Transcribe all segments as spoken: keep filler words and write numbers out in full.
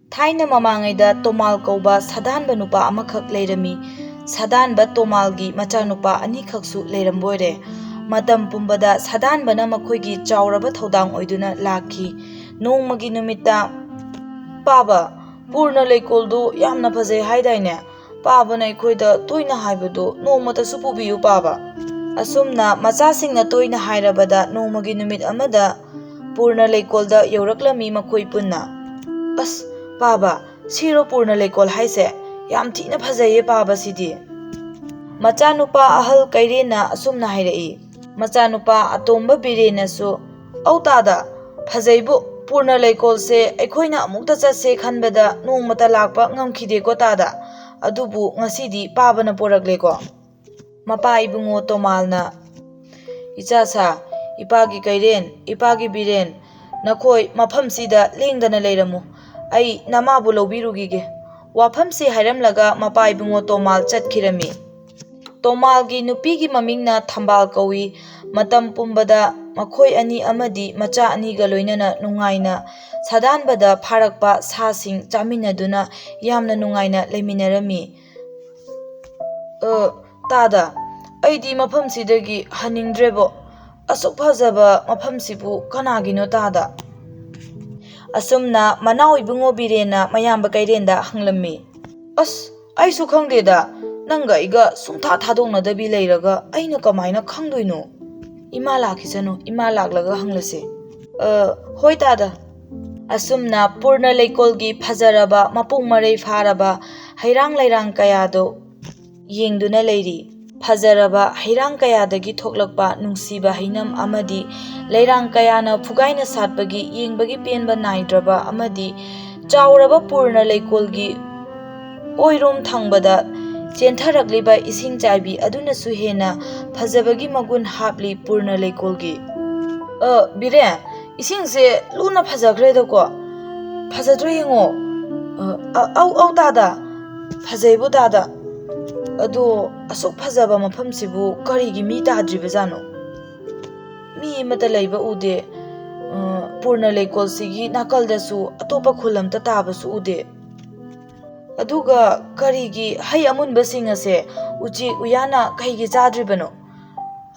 ꯊꯥꯏꯅ ꯃꯃꯥꯡꯉꯩꯗ ꯇꯣꯃꯥꯜ ꯀꯧꯕ ꯁꯥꯗꯥꯟꯕ ꯅꯨꯄꯥ ꯑꯃꯈꯛ ꯂꯩꯔꯝꯃꯤ꯫ ꯁꯥꯗꯥꯟꯕ ꯇꯣꯃꯥꯜꯒꯤ ꯃꯆꯥꯅꯨꯄꯥ ꯑꯅꯤꯈꯛꯁꯨ ꯂꯩꯔꯝꯕ ꯑꯣꯏꯔꯦ꯫ ꯃꯇꯝ ꯄꯨꯝꯕꯗ ꯁꯥꯗꯥꯟꯕꯅ ꯃꯈꯣꯏꯒꯤ ꯆꯥꯎꯔꯕ ꯊꯧꯗꯥꯡ ꯑꯣꯏꯗꯨꯅ ꯂꯥꯛꯈꯤ꯫ ꯅꯣꯡꯃꯒꯤ ꯅꯨꯃꯤꯠꯇ, "ꯄꯥꯕ, ꯄꯨꯔꯅ ꯂꯩꯀꯣꯜꯗꯨ ꯌꯥꯝꯅ ꯐꯖꯩ ꯍꯥꯏꯗꯥꯏꯅꯦ? ꯄꯥꯕꯅ ꯑꯩꯈꯣꯏꯗ ꯇꯣꯏꯅ ꯍꯥꯏꯕꯗꯨ ꯅꯣꯡꯃꯇꯁꯨ ꯄꯨꯕꯤꯌꯨ, ꯄꯥꯕ"꯫ ꯑꯁꯨꯝꯅ ꯃꯆꯥꯁꯤꯡꯅ ꯇꯣꯏꯅ ꯍꯥꯏꯔꯕꯗ ꯅꯣꯡꯃꯒꯤ ꯅꯨꯃꯤꯠ ꯑꯃꯗ ꯄꯨꯔꯅ ꯂꯩꯀꯣꯜꯗ ꯌꯧꯔꯛꯂꯝꯃꯤ ꯃꯈꯣꯏ ꯄꯨꯟꯅ꯫ "ꯑꯁ, ꯄꯥꯕ, ꯁꯤꯔꯣ ꯄꯨꯔꯅ ꯂꯩꯀꯣꯜ ꯍꯥꯏꯁꯦ? ꯌꯥꯝ ꯊꯤꯅ ꯐꯖꯩꯌꯦ, ꯄꯥꯕ, ꯁꯤꯗꯤ"꯫ ꯃꯆꯥꯅꯨꯄꯥ ꯑꯍꯜ ꯀꯩꯔꯦꯟꯅ ꯑꯁꯨꯝꯅ ꯍꯥꯏꯔꯛꯏ꯫ ꯃꯆꯥꯅꯨꯄꯥ ꯑꯇꯣꯝꯕ ꯕꯤꯔꯦꯟꯅꯁꯨ, "ꯑꯧ ꯇꯥꯗ, ꯐꯖꯩꯕꯨ, ꯄꯨꯔꯅ ꯂꯩꯀꯣꯜꯁꯦ ꯑꯩꯈꯣꯏꯅ ꯑꯃꯨꯛꯇ ꯆꯠꯁꯦ ꯈꯟꯕꯗ ꯅꯣꯡꯃꯇ ꯂꯥꯛꯄ ꯉꯝꯈꯤꯗꯦꯀꯣ ꯇꯥꯗ꯫ ꯑꯗꯨꯕꯨ ꯉꯁꯤꯗꯤ ꯄꯥꯕꯅ ꯄꯣꯔꯛꯂꯦꯀꯣ"꯫ ꯃꯄꯥ ꯏꯕꯨꯡꯉꯣ ꯇꯣꯃꯥꯜꯅ, "ꯏꯆꯥ ꯁꯥ, ꯏꯄꯥꯒꯤ ꯀꯩꯔꯦꯟ, ꯏꯄꯥꯒꯤ ꯕꯤꯔꯦꯟ, ꯅꯈꯣꯏ ꯃꯐꯝꯁꯤꯗ ꯂꯦꯡꯗꯅ ꯂꯩꯔꯝꯃꯨ꯫ ꯑꯩ ꯅꯃꯥꯕꯨ ꯂꯧꯕꯤꯔꯨꯈꯤꯒꯦ"꯫ ꯋꯥꯐꯝꯁꯤ ꯍꯥꯏꯔꯝꯂꯒ ꯃꯄꯥ ꯏꯕꯨꯡꯉꯣ ꯇꯣꯃꯥꯜ ꯆꯠꯈꯤꯔꯝꯃꯤ꯫ ꯇꯣꯃꯥꯜꯒꯤ ꯅꯨꯄꯤꯒꯤ ꯃꯃꯤꯡꯅ ꯊꯝꯕꯥꯜ ꯀꯧꯏ꯫ ꯃꯇꯝ ꯄꯨꯝꯕꯗ ꯃꯈꯣꯏ ꯑꯅꯤ ꯑꯃꯗꯤ ꯃꯆꯥ ꯑꯅꯤꯒ ꯂꯣꯏꯅꯅ ꯅꯨꯡꯉꯥꯏꯅ ꯁꯥꯗꯥꯟꯕꯗ ꯐꯥꯔꯛꯄ ꯁꯥꯁꯤꯡ ꯆꯥꯃꯤꯟꯅꯗꯨꯅ ꯌꯥꯝꯅ ꯅꯨꯡꯉꯥꯏꯅ ꯂꯩꯃꯤꯟꯅꯔꯝꯃꯤ꯫ "ꯑ, ꯇꯥꯗ, ꯑꯩꯗꯤ ꯃꯐꯝꯁꯤꯗꯒꯤ ꯍꯟꯅꯤꯡꯗ꯭ꯔꯦꯕꯣ꯫ ꯑꯁꯨꯛ ꯐꯖꯕ ꯃꯐꯝꯁꯤꯕꯨ ꯀꯅꯥꯒꯤꯅꯣ ꯇꯥꯗ?" ꯑꯁꯨꯝꯅ ꯃꯅꯥꯎ ꯏꯕꯨꯡꯉꯣ ꯕꯤꯔꯦꯟꯅ ꯃꯌꯥꯝꯕ ꯀꯩꯔꯦꯟꯗ ꯍꯪꯂꯝꯃꯤ꯫ "ꯑꯁ, ꯑꯩꯁꯨ ꯈꯪꯗꯦꯗ, ꯅꯪꯒ ꯑꯩꯒ ꯁꯨꯡꯊꯥ ꯊꯥꯗꯣꯛꯅꯗꯕꯤ ꯂꯩꯔꯒ ꯑꯩꯅ ꯀꯃꯥꯏꯅ ꯈꯪꯗꯣꯏꯅꯣ?" "ꯏꯃꯥ ꯂꯥꯛꯈꯤꯁꯅꯨ, ꯏꯃꯥ ꯂꯥꯛꯂꯒ ꯍꯪꯂꯁꯤ"꯫ "ꯑ, ꯍꯣꯏ ꯇꯥꯗ"꯫ ꯑꯁꯨꯝꯅ ꯄꯨꯔꯅ ꯂꯩꯀꯣꯜꯒꯤ ꯐꯖꯔꯕ ꯃꯄꯨꯡ ꯃꯔꯩ ꯐꯥꯔꯕ ꯍꯩꯔꯥꯡ ꯂꯩꯔꯥꯡ ꯀꯌꯥꯗꯣ ꯌꯦꯡꯗꯨꯅ ꯂꯩꯔꯤ꯫ ꯐꯖꯔꯕ ꯍꯩꯔꯥꯡ ꯀꯌꯥꯗꯒꯤ ꯊꯣꯛꯂꯛꯄ ꯅꯨꯡꯁꯤꯕ ꯍꯩꯅꯝ ꯑꯃꯗꯤ ꯂꯩꯔꯥꯡ ꯀꯌꯥꯅ ꯐꯨꯒꯥꯏꯅ ꯁꯥꯠꯄꯒꯤ ꯌꯦꯡꯕꯒꯤ ꯄꯦꯟꯕ ꯅꯥꯏꯗ꯭ꯔꯕ ꯑꯃꯗꯤ ꯆꯥꯎꯔꯕ ꯄꯨꯔꯅ ꯂꯩꯀꯣꯜꯒꯤ ꯑꯣꯏꯔꯣꯝ ꯊꯪꯕꯗ ꯆꯦꯟꯊꯔꯛꯂꯤꯕ ꯏꯁꯤꯡ ꯆꯥꯏꯕꯤ ꯑꯗꯨꯅꯁꯨ ꯍꯦꯟꯅ ꯐꯖꯕꯒꯤ ꯃꯒꯨꯟ ꯍꯥꯞꯂꯤ ꯄꯨꯔꯅ ꯂꯩꯀꯣꯜꯒꯤ꯫ "ꯑ, ꯕꯤꯔꯦꯟ, ꯏꯁꯤꯡꯁꯦ ꯂꯨꯅ ꯐꯖꯈ꯭ꯔꯦꯗꯀꯣ꯫ ꯐꯖꯗ꯭ꯔꯣ ꯌꯦꯡꯉꯣ"꯫ "ꯑ, ꯑ, ꯑꯧ, ꯑꯧ, ꯇꯥꯗ꯫ ꯐꯖꯩꯕꯨ ꯇꯥꯗ꯫ ꯑꯗꯣ ꯑꯁꯨꯛ ꯐꯖꯕ ꯃꯐꯝꯁꯤꯕꯨ ꯀꯔꯤꯒꯤ ꯃꯤ ꯇꯥꯗ꯭ꯔꯤꯕꯖꯥꯠꯅꯣ? ꯃꯤ ꯑꯃꯠꯇ ꯂꯩꯕ ꯎꯗꯦ"꯫ "ꯑ, ꯄꯨꯔꯅ ꯂꯩꯀꯣꯜꯁꯤꯒꯤ ꯅꯥꯀꯜꯗꯁꯨ ꯑꯇꯣꯞꯄ ꯈꯨꯜ ꯑꯝꯇ ꯇꯥꯕꯁꯨ ꯎꯗꯦ꯫ ꯑꯗꯨꯒ ꯀꯔꯤꯒꯤ ꯍꯩ ꯑꯃꯨꯟꯕꯁꯤꯡ ꯑꯁꯦ ꯎꯆꯦꯛ ꯎꯌꯥꯅ ꯀꯩꯒꯤ ꯆꯥꯗ꯭ꯔꯤꯕꯅꯣ?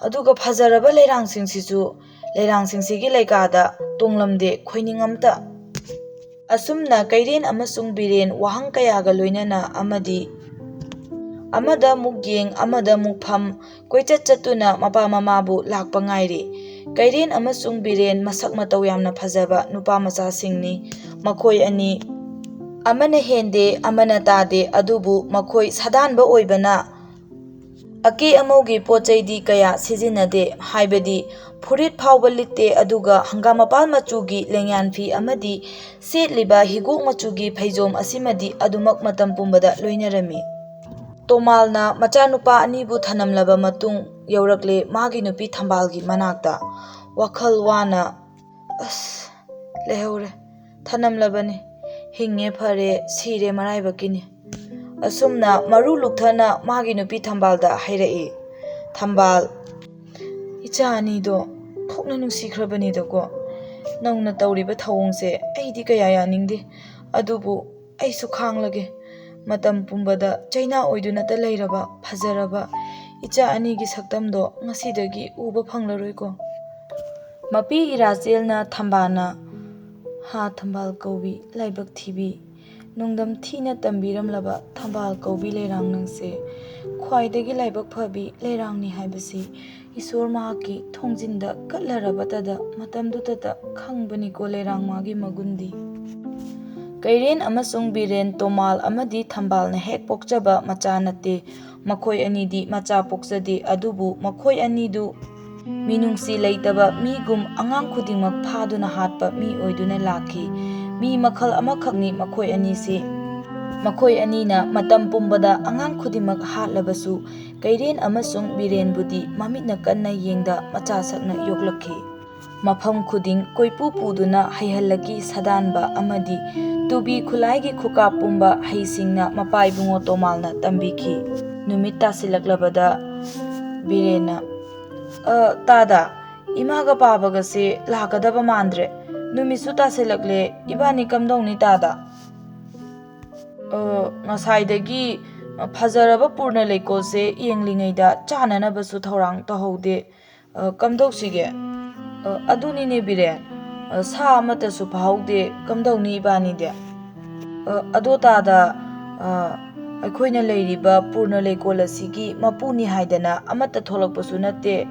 ꯑꯗꯨꯒ ꯐꯖꯔꯕ ꯂꯩꯔꯥꯡꯁꯤꯡꯁꯤꯁꯨ ꯂꯩꯔꯥꯡꯁꯤꯡꯁꯤꯒꯤ ꯂꯩꯀꯥꯗ ꯇꯣꯡꯂꯝꯗꯦ ꯈꯣꯏꯅꯤꯡ ꯑꯝꯇ꯫ ꯑꯁꯨꯝꯅ ꯀꯩꯔꯦꯟ ꯑꯃꯁꯨꯡ ꯕꯤꯔꯦꯟ ꯋꯥꯍꯪ ꯀꯌꯥꯒ ꯂꯣꯏꯅꯅ ꯑꯃꯗꯤ ꯑꯃꯗ ꯑꯃꯨꯛ ꯌꯦꯡ, ꯑꯃꯗ ꯑꯃꯨꯛ ꯐꯝ, ꯀꯣꯏꯆꯠ ꯆꯠꯇꯨꯅ ꯃꯄꯥ ꯃꯃꯥꯕꯨ ꯂꯥꯛꯄ ꯉꯥꯏꯔꯤ꯫ ꯀꯩꯔꯦꯟ ꯑꯃꯁꯨꯡ ꯕꯤꯔꯦꯟ ꯃꯁꯛ ꯃꯇꯧ ꯌꯥꯝꯅ ꯐꯖꯕ ꯅꯨꯄꯥ ꯃꯆꯥꯁꯤꯡꯅꯤ꯫ ꯃꯈꯣꯏ ꯑꯅꯤ ꯑꯃꯅ ꯍꯦꯟꯗꯦ, ꯑꯃꯅ ꯇꯥꯗꯦ, ꯑꯗꯨꯕꯨ ꯃꯈꯣꯏ ꯁꯥꯗꯥꯟꯕ ꯑꯣꯏꯕꯅ ꯑꯀꯦ ꯑꯃꯧꯒꯤ ꯄꯣꯠ ꯆꯩꯗꯤ ꯀꯌꯥ ꯁꯤꯖꯤꯟꯅꯗꯦ, ꯍꯥꯏꯕꯗꯤ ꯐꯨꯔꯤꯠ ꯐꯥꯎꯕ ꯂꯤꯠꯇꯦ, ꯑꯗꯨꯒ ꯍꯪꯒꯥꯝ ꯃꯄꯥꯜ ꯃꯆꯨꯒꯤ ꯂꯦꯡꯌꯥꯟ ꯐꯤ ꯑꯃꯗꯤ ꯁꯦꯠꯂꯤꯕ ꯍꯤꯒꯣꯛ ꯃꯆꯨꯒꯤ ꯐꯩꯖꯣꯝ ꯑꯁꯤꯃꯗꯤ ꯑꯗꯨꯃꯛ ꯃꯇꯝ ꯄꯨꯝꯕꯗ ꯂꯣꯏꯅꯔꯝꯃꯤ꯫ ꯇꯣꯃꯥꯜꯅ ꯃꯆꯥꯅꯨꯄꯥ ꯑꯅꯤꯕꯨ ꯊꯅꯝꯂꯕ ꯃꯇꯨꯡ ꯌꯧꯔꯛꯂꯦ ꯃꯥꯒꯤ ꯅꯨꯄꯤ ꯊꯝꯕꯥꯜꯒꯤ ꯃꯅꯥꯛꯇ꯫ ꯋꯥꯈꯜ ꯋꯥꯅ, "ꯑꯁ, ꯂꯩꯍꯧꯔꯦ, ꯊꯅꯝꯂꯕꯅꯤ, ꯍꯤꯡꯉꯦ ꯐꯔꯦ, ꯁꯤꯔꯦ ꯃꯔꯥꯏꯕꯛꯀꯤꯅꯤ"꯫ ꯑꯁꯨꯝꯅ ꯃꯔꯨ ꯂꯨꯛꯊꯅ ꯃꯥꯒꯤ ꯅꯨꯄꯤ ꯊꯝꯕꯥꯜꯗ ꯍꯥꯏꯔꯛꯏ꯫ ꯊꯝꯕꯥꯜ, "ꯏꯆꯥ ꯑꯅꯤꯗꯣ ꯊꯣꯛꯅ ꯅꯨꯡꯁꯤꯈ꯭ꯔꯕꯅꯤꯗꯀꯣ꯫ ꯅꯧꯅ ꯇꯧꯔꯤꯕ ꯊꯧꯑꯣꯡꯁꯦ ꯑꯩꯗꯤ ꯀꯌꯥ ꯌꯥꯅꯤꯡꯗꯦ, ꯑꯗꯨꯕꯨ ꯑꯩꯁꯨ ꯈꯥꯡꯂꯒꯦ꯫ ꯃꯇꯝ ꯄꯨꯝꯕꯗ ꯆꯩꯅꯥ ꯑꯣꯏꯗꯨꯅꯇ ꯂꯩꯔꯕ ꯐꯖꯔꯕ ꯏꯆꯥ ꯑꯅꯤꯒꯤ ꯁꯛꯇꯝꯗꯣ ꯉꯁꯤꯗꯒꯤ ꯎꯕ ꯐꯪꯂꯔꯣꯏꯀꯣ"꯫ ꯃꯄꯤ ꯏꯔꯥꯆꯦꯜꯅ ꯊꯝꯕꯥꯜꯅ, "ꯍꯥ ꯊꯝꯕꯥꯜ ꯀꯧꯕꯤ ꯂꯥꯏꯕꯛ ꯊꯤꯕꯤ, ꯅꯨꯡꯗꯝ ꯊꯤꯅ ꯇꯝꯕꯤꯔꯝꯂꯕ ꯊꯝꯕꯥꯜ ꯀꯧꯕꯤ ꯂꯩꯔꯥꯡ ꯅꯪꯁꯦ ꯈ꯭ꯋꯥꯏꯗꯒꯤ ꯂꯥꯏꯕꯛ ꯐꯕꯤ ꯂꯩꯔꯥꯡꯅꯤ ꯍꯥꯏꯕꯁꯤ ꯏꯁꯣꯔ ꯃꯍꯥꯛꯀꯤ ꯊꯣꯡꯖꯤꯟꯗ ꯀꯠꯂꯔꯕꯇꯗ ꯃꯇꯝꯗꯨꯇꯗ ꯈꯪꯕꯅꯤꯀꯣ ꯂꯩꯔꯥꯡ ꯃꯥꯒꯤ ꯃꯒꯨꯟꯗꯤ"꯫ ꯀꯩꯔꯦꯟ ꯑꯃꯁꯨꯡ ꯕꯤꯔꯦꯟ, ꯇꯣꯃꯥꯜ ꯑꯃꯗꯤ ꯊꯝꯕꯥꯜꯅ ꯍꯦꯛ ꯄꯣꯛꯆꯕ ꯃꯆꯥ ꯅꯠꯇꯦ꯫ ꯃꯈꯣꯏ ꯑꯅꯤꯗꯤ ꯃꯆꯥ ꯄꯣꯛꯆꯗꯦ, ꯑꯗꯨꯕꯨ ꯃꯈꯣꯏ ꯑꯅꯤꯗꯨ ꯃꯤꯅꯨꯡꯁꯤ ꯂꯩꯇꯕ ꯃꯤꯒꯨꯝ ꯑꯉꯥꯡ ꯈꯨꯗꯤꯡꯃꯛ ꯐꯥꯗꯨꯅ ꯍꯥꯠꯄ ꯃꯤ ꯑꯣꯏꯗꯨꯅ ꯂꯥꯛꯈꯤ꯫ ꯃꯤ ꯃꯈꯜ ꯑꯃꯈꯛꯅꯤ ꯃꯈꯣꯏ ꯑꯅꯤꯁꯤ꯫ ꯃꯈꯣꯏ ꯑꯅꯤꯅ ꯃꯇꯝ ꯄꯨꯝꯕꯗ ꯑꯉꯥꯡ ꯈꯨꯗꯤꯡꯃꯛ ꯍꯥꯠꯂꯕꯁꯨ, ꯀꯩꯔꯦꯟ ꯑꯃꯁꯨꯡ ꯕꯤꯔꯦꯟꯕꯨꯗꯤ ꯃꯃꯤꯠꯅ ꯀꯟꯅ ꯌꯦꯡꯗ ꯃꯆꯥ ꯁꯛꯅ ꯌꯣꯛꯂꯛꯈꯤ꯫ ꯃꯐꯝ ꯈꯨꯗꯤꯡ ꯀꯣꯏꯄꯨ ꯄꯨꯗꯨꯅ ꯍꯩꯍꯜꯂꯛꯈꯤ ꯁꯥꯗꯥꯟꯕ ꯑꯃꯗꯤ ꯇꯨꯕꯤ ꯈꯨꯂꯥꯏꯒꯤ ꯈꯨꯀꯥꯞ ꯄꯨꯝꯕ ꯍꯩꯁꯤꯡꯅ ꯃꯄꯥ ꯏꯕꯨꯡꯉꯣ ꯇꯣꯃꯥꯜꯅ ꯇꯝꯕꯤꯈꯤ꯫ ꯅꯨꯃꯤꯠ ꯇꯥꯁꯤꯜꯂꯛꯂꯕꯗ ꯕꯤꯔꯦꯟꯅ, "ꯑ, ꯇꯥꯗ, ꯏꯃꯥꯒ ꯄꯥꯕꯒꯁꯦ ꯂꯥꯛꯀꯗꯕ ꯃꯥꯟꯗ꯭ꯔꯦ꯫ ꯅꯨꯃꯤꯠꯁꯨ ꯇꯥꯁꯤꯜꯂꯛꯂꯦ, ꯏꯕꯥꯅꯤ ꯀꯝꯗꯧꯅꯤ ꯇꯥꯗ? ꯑ, ꯉꯁꯥꯏꯗꯒꯤ ꯐꯖꯔꯕ ꯄꯨꯔꯅ ꯂꯩꯀꯣꯜꯁꯦ ꯌꯦꯡꯂꯤꯉꯩꯗ ꯆꯥꯅꯅꯕꯁꯨ ꯊꯧꯔꯥꯡ ꯇꯧꯍꯧꯗꯦ꯫ ꯑ, ꯀꯝꯗꯧꯁꯤꯒꯦ? ꯑ, ꯑꯗꯨꯅꯤꯅꯦ ꯕꯤꯔꯦꯟ, ꯑ, ꯁꯥ ꯑꯃꯠꯇꯁꯨ ꯐꯥꯍꯧꯗꯦ, ꯀꯝꯗꯧꯅꯤ ꯏꯕꯥꯅꯤꯗꯤ? ꯑ, ꯑꯗꯣ ꯇꯥꯗ, ꯑ, ꯑꯩꯈꯣꯏꯅ ꯂꯩꯔꯤꯕ ꯄꯨꯔꯅ ꯂꯩꯀꯣꯜ ꯑꯁꯤꯒꯤ ꯃꯄꯨꯅꯤ ꯍꯥꯏꯗꯅ ꯑꯃꯠꯇ ꯊꯣꯛꯂꯛꯄꯁꯨ ꯅꯠꯇꯦ꯫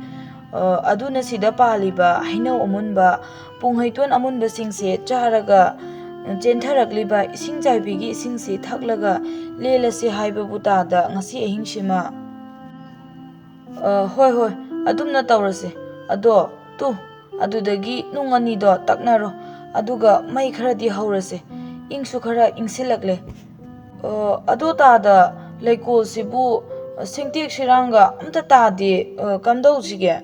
ꯑ, ꯑꯗꯨꯅ ꯁꯤꯗ ꯄꯥꯜꯂꯤꯕ ꯍꯩꯅꯧ ꯑꯃꯨꯟꯕ, ꯄꯨꯡꯍꯩꯇꯣꯟ ꯑꯃꯨꯟꯕꯁꯤꯡꯁꯦ ꯆꯥꯔꯒ, ꯆꯦꯟꯊꯔꯛꯂꯤꯕ ꯏꯁꯤꯡ ꯆꯥꯏꯕꯤꯒꯤ ꯏꯁꯤꯡꯁꯤ ꯊꯛꯂꯒ ꯂꯦꯜꯂꯁꯤ ꯍꯥꯏꯕꯕꯨ ꯇꯥꯗ ꯉꯁꯤ ꯑꯍꯤꯡꯁꯤꯃ꯫ ꯑ, ꯍꯣꯏ, ꯍꯣꯏ, ꯑꯗꯨꯝꯅ ꯇꯧꯔꯁꯦ꯫ ꯑꯗꯣ, ꯇꯨ, ꯑꯗꯨꯗꯒꯤ ꯅꯨꯡ ꯑꯅꯤꯗꯣ ꯇꯛꯅꯔꯣ, ꯑꯗꯨꯒ ꯃꯩ ꯈꯔꯗꯤ ꯍꯧꯔꯁꯦ꯫ ꯏꯪꯁꯨ ꯈꯔ ꯏꯪꯁꯤꯜꯂꯛꯂꯦ꯫ ꯑ, ꯑꯗꯣ ꯇꯥꯗ, ꯂꯩꯀꯣꯜꯁꯤꯕꯨ ꯁꯤꯡꯇꯦꯛ ꯁꯤꯔꯥꯡꯒ ꯑꯝꯇ ꯇꯥꯗꯦ, ꯑ, ꯀꯝꯗꯧꯁꯤꯒꯦ?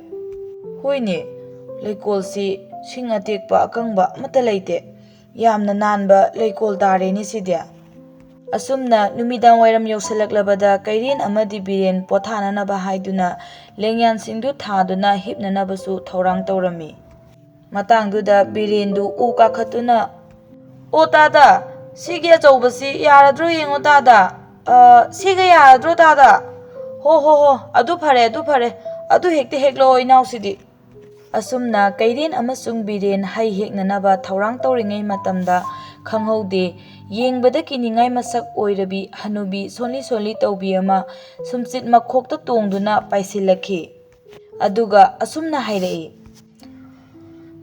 ꯍꯣꯏꯅꯦ, ꯂꯩꯀꯣꯜꯁꯤ ꯁꯤꯡ ꯑꯇꯦꯛꯄ ꯑꯀꯪꯕ ꯑꯃꯠꯇ ꯂꯩꯇꯦ꯫ ꯌꯥꯝꯅ ꯅꯥꯟꯕ ꯂꯩꯀꯣꯜ ꯇꯥꯔꯦꯅꯦ ꯁꯤꯗꯤ꯫ ꯑꯁꯨꯝꯅ ꯅꯨꯃꯤꯗꯥꯡ ꯋꯥꯏꯔꯝ ꯌꯧꯁꯤꯜꯂꯛꯂꯕꯗ ꯀꯩꯔꯦꯟ ꯑꯃꯗꯤ ꯕꯤꯔꯦꯟ ꯄꯣꯊꯥꯅꯅꯕ ꯍꯥꯏꯗꯨꯅ ꯂꯦꯡꯌꯥꯟꯁꯤꯡꯗꯨ ꯊꯥꯗꯨꯅ ꯍꯤꯞꯅꯅꯕꯁꯨ ꯊꯧꯔꯥꯡ ꯇꯧꯔꯝꯃꯤ꯫ ꯃꯇꯥꯡꯗꯨꯗ ꯕꯤꯔꯦꯟꯗꯨ ꯎ ꯀꯥꯈꯠꯇꯨꯅ, "ꯑꯣ ꯇꯥꯗ, ꯁꯤꯒꯤ ꯑꯆꯧꯕꯁꯤ ꯌꯥꯔꯗ꯭ꯔꯣ ꯌꯦꯡꯉꯣ ꯇꯥꯗ? ꯑ, ꯁꯤꯒ ꯌꯥꯔꯗ꯭ꯔꯣ ꯇꯥꯗ? ꯍꯣ, ꯍꯣ, ꯍꯣ, ꯑꯗꯨ ꯐꯔꯦ, ꯑꯗꯨ ꯐꯔꯦ, ꯑꯗꯨ ꯍꯦꯛꯇ ꯍꯦꯛꯂꯛꯑꯣ ꯏꯅꯥꯎꯁꯤꯗꯤ"꯫ ꯑꯁꯨꯝꯅ ꯀꯩꯔꯦꯟ ꯑꯃꯁꯨꯡ ꯕꯤꯔꯦꯟ ꯍꯩ ꯍꯦꯛꯅꯅꯕ ꯊꯧꯔꯥꯡ ꯇꯧꯔꯤꯉꯩ ꯃꯇꯝꯗ ꯈꯪꯍꯧꯗꯦ, ꯌꯦꯡꯕꯗ ꯀꯤꯅꯤꯡꯉꯥꯏ ꯃꯁꯛ ꯑꯣꯏꯔꯕꯤ ꯍꯅꯨꯕꯤ ꯁꯣꯟꯂꯤ ꯁꯣꯟꯂꯤ ꯇꯧꯕꯤ ꯑꯃ ꯁꯨꯝꯆꯤꯠ ꯃꯈꯣꯛꯇ ꯇꯣꯡꯗꯨꯅ ꯄꯥꯏꯁꯤꯜꯂꯛꯈꯤ꯫ ꯑꯗꯨꯒ ꯑꯁꯨꯝꯅ ꯍꯥꯏꯔꯛꯏ,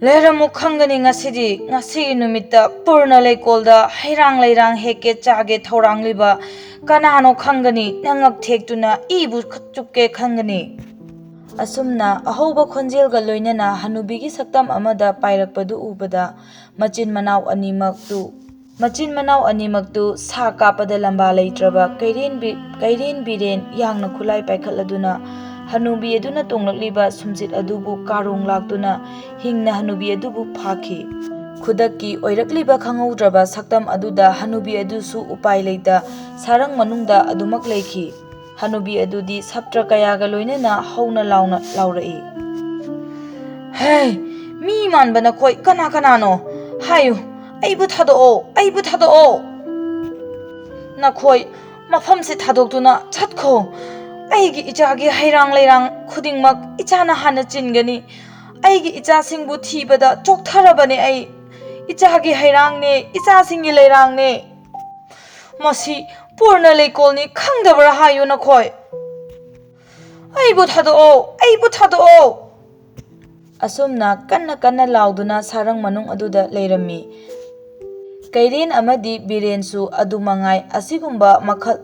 "ꯂꯩꯔꯝꯃꯨ ꯈꯪꯒꯅꯤ ꯉꯁꯤꯗꯤ, ꯉꯁꯤꯒꯤ ꯅꯨꯃꯤꯠꯇ ꯄꯨꯔꯅ ꯂꯩꯀꯣꯜꯗ ꯍꯩꯔꯥꯡ ꯂꯩꯔꯥꯡ ꯍꯦꯛꯀꯦ ꯆꯥꯒꯦ ꯊꯧꯔꯥꯡꯂꯤꯕ ꯀꯅꯥꯅꯣ ꯈꯪꯒꯅꯤ, ꯅꯉꯛ ꯊꯦꯛꯇꯨꯅ ꯏꯕꯨ ꯆꯨꯞꯀꯦ ꯈꯪꯒꯅꯤ"꯫ ꯑꯁꯨꯝꯅ ꯑꯍꯧꯕ ꯈꯣꯟꯖꯦꯜꯒ ꯂꯣꯏꯅꯅ ꯍꯅꯨꯕꯤꯒꯤ ꯁꯛꯇꯝ ꯑꯃꯗ ꯄꯥꯏꯔꯛꯄꯗꯨ ꯎꯕꯗ ꯃꯆꯤꯟ ꯃꯅꯥꯎ ꯑꯅꯤꯃꯛꯇꯨ, ꯃꯆꯤꯟ ꯃꯅꯥꯎ ꯑꯅꯤꯃꯛꯇꯨ ꯁꯥ ꯀꯥꯞꯄꯗ ꯂꯝꯕꯥ ꯂꯩꯇ꯭ꯔꯕ ꯀꯩꯔꯦꯟ ꯕꯤ-, ꯀꯩꯔꯦꯟ ꯕꯤꯔꯦꯟ ꯌꯥꯡꯅ ꯈꯨꯠꯂꯥꯏ ꯄꯥꯏꯈꯠꯂꯗꯨꯅ ꯍꯅꯨꯕꯤ ꯑꯗꯨꯅ ꯇꯣꯡꯂꯛꯂꯤꯕ ꯁꯨꯝꯆꯤꯠ ꯑꯗꯨꯕꯨ ꯀꯥꯔꯣꯡ ꯂꯥꯛꯇꯨꯅ ꯍꯤꯡꯅ ꯍꯅꯨꯕꯤ ꯑꯗꯨꯕꯨ ꯐꯥꯈꯤ꯫ ꯈꯨꯗꯛꯀꯤ ꯑꯣꯏꯔꯛꯂꯤꯕ ꯈꯪꯍꯧꯗ꯭ꯔꯕ ꯁꯛꯇꯝ ꯑꯗꯨꯗ ꯍꯅꯨꯕꯤ ꯑꯗꯨꯁꯨ ꯎꯄꯥꯏ ꯂꯩꯇ ꯁꯥꯔꯪ ꯃꯅꯨꯡꯗ ꯑꯗꯨꯃꯛ ꯂꯩꯈꯤ꯫ ꯍꯅꯨꯕꯤ ꯑꯗꯨꯗꯤ ꯁꯞꯇ꯭ꯔ ꯀꯌꯥꯒ ꯂꯣꯏꯅꯅ ꯍꯧꯅ ꯂꯥꯎꯅ ꯂꯥꯎꯔꯛꯏ, "ꯍꯦ, "ꯃꯤ ꯃꯥꯟꯕ ꯅꯈꯣꯏ ꯀꯅꯥ ꯀꯅꯥꯅꯣ? ꯍꯥꯏꯌꯨ, ꯑꯩꯕꯨ ꯊꯥꯗꯣꯛꯑꯣ, ꯑꯩꯕꯨ ꯊꯥꯗꯣꯛꯑꯣ꯫ ꯅꯈꯣꯏ ꯃꯐꯝꯁꯦ ꯊꯥꯗꯣꯛꯇꯨꯅ ꯆꯠꯈꯣ꯫ ꯑꯩꯒꯤ ꯏꯆꯥꯒꯤ ꯍꯩꯔꯥꯡ ꯂꯩꯔꯥꯡ ꯈꯨꯗꯤꯡꯃꯛ ꯏꯆꯥꯅ ꯍꯥꯟꯅ ꯆꯤꯟꯒꯅꯤ꯫ ꯑꯩꯒꯤ ꯏꯆꯥꯁꯤꯡꯕꯨ ꯊꯤꯕꯗ ꯆꯣꯛꯊꯔꯕꯅꯦ ꯑꯩ꯫ ꯏꯆꯥꯒꯤ ꯍꯩꯔꯥꯡꯅꯦ, ꯏꯆꯥꯁꯤꯡꯒꯤ ꯂꯩꯔꯥꯡꯅꯦ꯫ ꯃꯁꯤ ꯄꯨꯔꯅ ꯂꯩꯀꯣꯜꯅꯤ ꯈꯪꯗꯕ꯭ꯔꯥ ꯍꯥꯏꯌꯨ ꯅꯈꯣꯏ? ꯑꯩꯕꯨ ꯊꯥꯗꯣꯛꯑꯣ, ꯑꯩꯕꯨ ꯊꯥꯗꯣꯛꯑꯣ!" ꯑꯁꯨꯝꯅ ꯀꯟꯅ ꯀꯟꯅ ꯂꯥꯎꯗꯨꯅ ꯁꯥꯔꯪ ꯃꯅꯨꯡ ꯑꯗꯨꯗ ꯂꯩꯔꯝꯃꯤ꯫ ꯀꯩꯔꯦꯟ ꯑꯃꯗꯤ ꯕꯤꯔꯦꯟꯁꯨ ꯑꯗꯨ ꯃꯉꯥꯏ꯫ ꯑꯁꯤꯒꯨꯝꯕ ꯃꯈꯜ,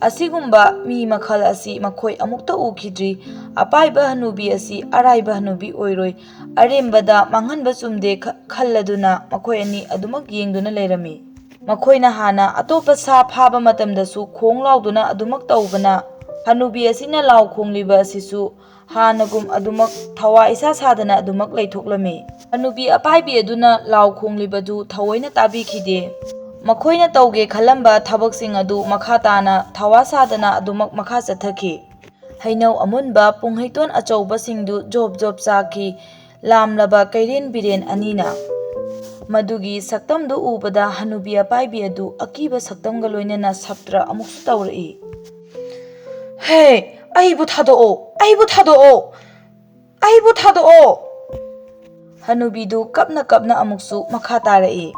ꯑꯁꯤꯒꯨꯝꯕ ꯃꯤ ꯃꯈꯜ ꯑꯁꯤ ꯃꯈꯣꯏ ꯑꯃꯨꯛꯇ ꯎꯈꯤꯗ꯭ꯔꯤ꯫ ꯑꯄꯥꯏꯕ ꯍꯅꯨꯕꯤ ꯑꯁꯤ ꯑꯔꯥꯏꯕ ꯍꯅꯨꯕꯤ ꯑꯣꯏꯔꯣꯏ꯫ ꯑꯔꯦꯝꯕꯗ ꯃꯥꯡꯍꯟꯕ ꯆꯨꯝꯗꯦ ꯈ-, ꯈꯜꯂꯗꯨꯅ ꯃꯈꯣꯏ ꯑꯅꯤ ꯑꯗꯨꯃꯛ ꯌꯦꯡꯗꯨꯅ ꯂꯩꯔꯝꯃꯤ꯫ ꯃꯈꯣꯏꯅ ꯍꯥꯟꯅ ꯑꯇꯣꯞꯄ ꯁꯥ ꯐꯥꯕ ꯃꯇꯝꯗꯁꯨ ꯈꯣꯡ ꯂꯥꯎꯗꯨꯅ ꯑꯗꯨꯃꯛ ꯇꯧꯕꯅ, ꯍꯅꯨꯕꯤ ꯑꯁꯤꯅ ꯂꯥꯎ ꯈꯣꯡꯂꯤꯕ ꯑꯁꯤꯁꯨ ꯍꯥꯟꯅꯒꯨꯝ ꯑꯗꯨꯃꯛ ꯊꯋꯥ ꯏꯁꯥ ꯁꯥꯗꯅ ꯑꯗꯨꯃꯛ ꯂꯩꯊꯣꯛꯂꯝꯃꯤ꯫ ꯍꯅꯨꯕꯤ ꯑꯄꯥꯏꯕꯤ ꯑꯗꯨꯅ ꯂꯥꯎ ꯈꯣꯡꯂꯤꯕꯗꯨ ꯊꯑꯣꯏꯅ ꯇꯥꯕꯤꯈꯤꯗꯦ꯫ ꯃꯈꯣꯏꯅ ꯇꯧꯒꯦ ꯈꯜꯂꯝꯕ ꯊꯕꯛꯁꯤꯡ ꯑꯗꯨ ꯃꯈꯥ ꯇꯥꯅ ꯊꯋꯥ ꯁꯥꯗꯅ ꯑꯗꯨꯃꯛ ꯃꯈꯥ ꯆꯠꯊꯈꯤ꯫ ꯍꯩꯅꯧ ꯑꯃꯨꯟꯕ, ꯄꯨꯡꯍꯩꯇꯣꯟ ꯑꯆꯧꯕꯁꯤꯡꯗꯨ ꯖꯣꯞ ꯖꯣꯞ ꯆꯥꯈꯤ ꯂꯥꯝꯂꯕ ꯀꯩꯔꯦꯟ ꯕꯤꯔꯦꯟ ꯑꯅꯤꯅ꯫ ꯃꯗꯨꯒꯤ ꯁꯛꯇꯝꯗꯨ ꯎꯕꯗ ꯍꯅꯨꯕꯤ ꯑꯄꯥꯏꯕꯤ ꯑꯗꯨ ꯑꯀꯤꯕ ꯁꯛꯇꯝꯒ ꯂꯣꯏꯅꯅ ꯁꯞꯇ꯭ꯔ ꯑꯃꯨꯛꯁꯨ ꯇꯧꯔꯛꯏ꯫ "ꯍꯦ, ꯑꯩꯕꯨ ꯊꯥꯗꯣꯛꯑꯣ! ꯑꯩꯕꯨ ꯊꯥꯗꯣꯛꯑꯣ! ꯑꯩꯕꯨ ꯊꯥꯗꯣꯛꯑꯣ!" ꯍꯅꯨꯕꯤꯗꯨ ꯀꯞꯅ ꯀꯞꯅ ꯑꯃꯨꯛꯁꯨ ꯃꯈꯥ ꯇꯥꯔꯛꯏ꯫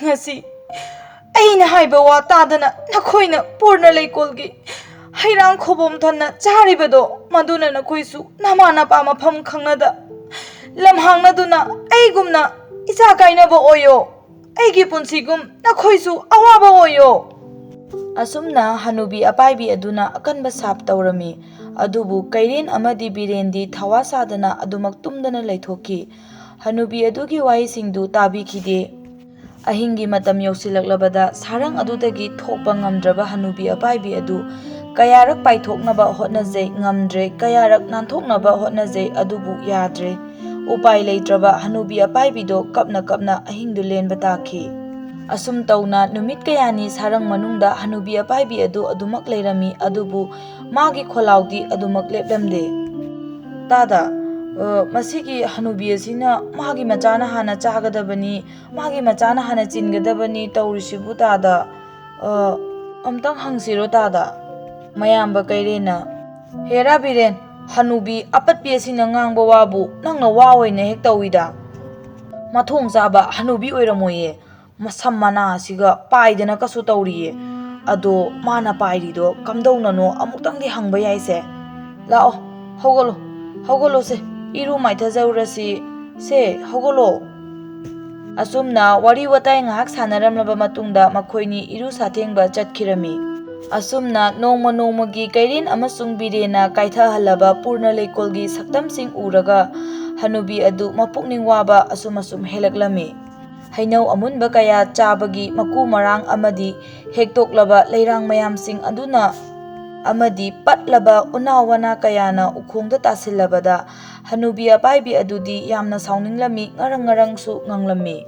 "ꯉꯁꯤ ꯑꯩꯅ ꯍꯥꯏꯕ ꯋꯥ ꯇꯥꯗꯅ ꯅꯈꯣꯏꯅ ꯄꯨꯔꯅ ꯂꯩꯀꯣꯜꯒꯤ ꯍꯩꯔꯥꯡ ꯈꯣꯕꯣꯝ ꯊꯟꯅ ꯆꯥꯔꯤꯕꯗꯣ, ꯃꯗꯨꯅ ꯅꯈꯣꯏꯁꯨ ꯅꯃꯥ ꯅꯄꯥ ꯃꯐꯝ ꯈꯪꯅꯗ ꯂꯝꯍꯥꯡꯅꯗꯨꯅ ꯑꯩꯒꯨꯝꯅ ꯏꯆꯥ ꯀꯥꯏꯅꯕ ꯑꯣꯏꯌꯣ꯫ ꯑꯩꯒꯤ ꯄꯨꯟꯁꯤꯒꯨꯝ ꯅꯈꯣꯏꯁꯨ ꯑꯋꯥꯕ ꯑꯣꯏꯌꯣ!" ꯑꯁꯨꯝꯅ ꯍꯅꯨꯕꯤ ꯑꯄꯥꯏꯕꯤ ꯑꯗꯨꯅ ꯑꯀꯟꯕ ꯁꯥꯞ ꯇꯧꯔꯝꯃꯤ꯫ ꯑꯗꯨꯕꯨ ꯀꯩꯔꯦꯟ ꯑꯃꯗꯤ ꯕꯤꯔꯦꯟꯗꯤ ꯊꯋꯥ ꯁꯥꯗꯅ ꯑꯗꯨꯃꯛ ꯇꯨꯝꯗꯅ ꯂꯩꯊꯣꯛꯈꯤ꯫ ꯍꯅꯨꯕꯤ ꯑꯗꯨꯒꯤ ꯋꯥꯍꯩꯁꯤꯡꯗꯨ ꯇꯥꯕꯤꯈꯤꯗꯦ꯫ ꯑꯍꯤꯡꯒꯤ ꯃꯇꯝ ꯌꯧꯁꯤꯜꯂꯛꯂꯕꯗ ꯁꯥꯔꯪ ꯑꯗꯨꯗꯒꯤ ꯊꯣꯛꯄ ꯉꯝꯗ꯭ꯔꯕ ꯍꯅꯨꯕꯤ ꯑꯄꯥꯏꯕꯤ ꯑꯗꯨ ꯀꯌꯥꯔꯛ ꯄꯥꯏꯊꯣꯛꯅꯕ ꯍꯣꯠꯅꯖꯩ, ꯉꯝꯗ꯭ꯔꯦ, ꯀꯌꯥꯔꯛ ꯅꯥꯟꯊꯣꯛꯅꯕ ꯍꯣꯠꯅꯖꯩ, ꯑꯗꯨꯕꯨ ꯌꯥꯗ꯭ꯔꯦ꯫ ꯎꯄꯥꯏ ꯂꯩꯇ꯭ꯔꯕ ꯍꯅꯨꯕꯤ ꯑꯄꯥꯏꯕꯤꯗꯣ ꯀꯞꯅ ꯀꯞꯅ ꯑꯍꯤꯡꯗꯨ ꯂꯦꯟꯕ ꯇꯥꯈꯤ꯫ ꯑꯁꯨꯝ ꯇꯧꯅ ꯅꯨꯃꯤꯠ ꯀꯌꯥꯅꯤ ꯁꯥꯔꯪ ꯃꯅꯨꯡꯗ ꯍꯅꯨꯕꯤ ꯑꯄꯥꯏꯕꯤ ꯑꯗꯨ ꯑꯗꯨꯃꯛ ꯂꯩꯔꯝꯃꯤ, ꯑꯗꯨꯕꯨ ꯃꯥꯒꯤ ꯈꯣꯜꯂꯥꯎꯗꯤ ꯑꯗꯨꯃꯛ ꯂꯦꯞꯂꯝꯗꯦ꯫ "ꯇꯥꯗ, ꯑ, ꯃꯁꯤꯒꯤ ꯍꯅꯨꯕꯤ ꯑꯁꯤꯅ ꯃꯥꯒꯤ ꯃꯆꯥꯅ ꯍꯥꯟꯅ ꯆꯥꯒꯗꯕꯅꯤ, ꯃꯥꯒꯤ ꯃꯆꯥꯅ ꯍꯥꯟꯅ ꯆꯤꯟꯒꯗꯕꯅꯤ ꯇꯧꯔꯤꯁꯤꯕꯨ ꯇꯥꯗ? ꯑ, ꯑꯝꯇꯪ ꯍꯪꯁꯤꯔꯣ ꯇꯥꯗ?" ꯃꯌꯥꯝꯕ ꯀꯩꯔꯦꯟꯅ, "ꯍꯦꯔꯥ ꯕꯤꯔꯦꯟ, ꯍꯅꯨꯕꯤ ꯑꯄꯠꯄꯤ ꯑꯁꯤꯅ ꯉꯥꯡꯕ ꯋꯥꯕꯨ ꯅꯪꯅ ꯋꯥ ꯑꯣꯏꯅ ꯍꯦꯛ ꯇꯧꯏꯗ꯫ ꯃꯊꯣꯡ ꯆꯥꯕ ꯍꯅꯨꯕꯤ ꯑꯣꯏꯔꯝꯃꯣꯏꯌꯦ꯫ ꯃꯁꯝ ꯃꯅꯥ ꯑꯁꯤꯒ ꯄꯥꯏꯗꯅ ꯀꯁꯨ ꯇꯧꯔꯤꯌꯦ꯫ ꯑꯗꯣ ꯃꯥꯅ ꯄꯥꯏꯔꯤꯗꯣ ꯀꯝꯗꯧꯅꯅꯣ ꯑꯃꯨꯛꯇꯪꯗꯤ ꯍꯪꯕ ꯌꯥꯏꯁꯦ꯫ ꯂꯥꯛꯑꯣ, ꯍꯧꯒꯠꯂꯣ, ꯍꯧꯒꯠꯂꯣꯁꯦ, ꯏꯔꯨ ꯃꯥꯏꯊꯖꯧꯔꯁꯤ꯫ ꯁꯦ, ꯍꯧꯒꯠꯂꯣ꯫" ꯑꯁꯨꯝꯅ ꯋꯥꯔꯤ ꯋꯥꯇꯥꯏ ꯉꯥꯏꯍꯥꯛ ꯁꯥꯟꯅꯔꯝꯂꯕ ꯃꯇꯨꯡꯗ ꯃꯈꯣꯏꯅꯤ ꯏꯔꯨ ꯁꯥꯊꯦꯡꯕ ꯆꯠꯈꯤꯔꯝꯃꯤ꯫ ꯑꯁꯨꯝꯅ ꯅꯣꯡꯃ ꯅꯣꯡꯃꯒꯤ ꯀꯩꯔꯦꯟ ꯑꯃꯁꯨꯡ ꯕꯤꯔꯦꯟꯅ ꯀꯥꯏꯊꯍꯜꯂꯕ ꯄꯨꯔꯅ ꯂꯩꯀꯣꯜꯒꯤ ꯁꯛꯇꯝꯁꯤꯡ ꯎꯔꯒ ꯍꯅꯨꯕꯤ ꯑꯗꯨ ꯃꯄꯨꯛꯅꯤꯡ ꯋꯥꯕ ꯑꯁꯨꯝ ꯑꯁꯨꯝ ꯍꯦꯜꯂꯛꯂꯝꯃꯤ꯫ ꯍꯩꯅꯧ ꯑꯃꯨꯟꯕ ꯀꯌꯥ ꯆꯥꯕꯒꯤ ꯃꯀꯨ ꯃꯔꯥꯡ ꯑꯃꯗꯤ ꯍꯦꯛꯇꯣꯛꯂꯕ ꯂꯩꯔꯥꯡ ꯃꯌꯥꯝꯁꯤꯡ ꯑꯗꯨꯅ ꯑꯃꯗꯤ ꯄꯠꯂꯕ ꯎꯅꯥ ꯋꯥꯅꯥ ꯀꯌꯥꯅ ꯎꯈꯣꯡꯗ ꯇꯥꯁꯤꯜꯂꯕꯗ ꯍꯅꯨꯕꯤ ꯑꯄꯥꯏꯕꯤ ꯑꯗꯨꯗꯤ ꯌꯥꯝꯅ ꯁꯥꯎꯅꯤꯡꯂꯝꯃꯤ, ꯉꯔꯪ ꯉꯔꯪꯁꯨ ꯉꯪꯂꯝꯃꯤ꯫